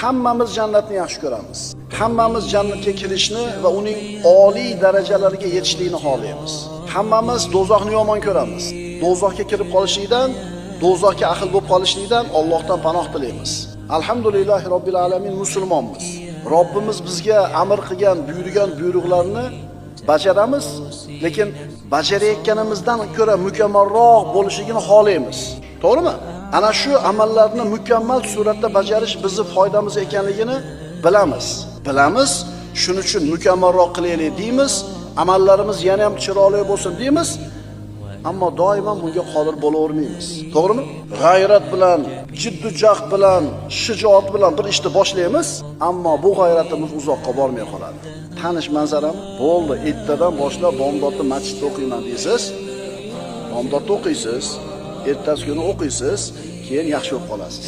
Hammamiz jannatni yaxshi ko'ramiz. Hammamiz jannatga kirishni va uning oliy darajalariga yetishlikni xohlaymiz. Hammamiz do'zaxni yomon ko'ramiz. Do'zaxga kirib qolishlikdan, do'zaxga ahil bo'lib qolishlikdan Allohdan panoh tilaymiz. Alhamdulillahi robbil alamin musulmonmiz. Robbimiz bizga amr qilgan, buyurgan buyruqlarni bajaramiz, lekin bajarayotganimizdan ko'ra mukammalroq bo'lishligini xohlaymiz. To'g'rimi? Ana shu amallarni mukammal suratda bajarish bizni foydamiz ekanligini bilamiz. Bilamiz, shuning uchun mukammalroq qilaylik deymiz, amallarimiz yana ham chiroyli bo'lsin deymiz. Ammo doimo bunga qodir bo'lavermaymiz. To'g'rimi? G'ayrat bilan, jiddu jahd bilan, shijoat bilan bir ishni boshlaymiz, ammo bu g'ayratimiz uzoqqa bormay qoladi. Tanish manzarami? Bo'ldi, ertadan boshlab bomdodni masjidda o'qiyman deysiz. Bomdodda o'qiysiz, ertasi kuni o'qiysiz, keyin yaxshi bo'lib qolasiz.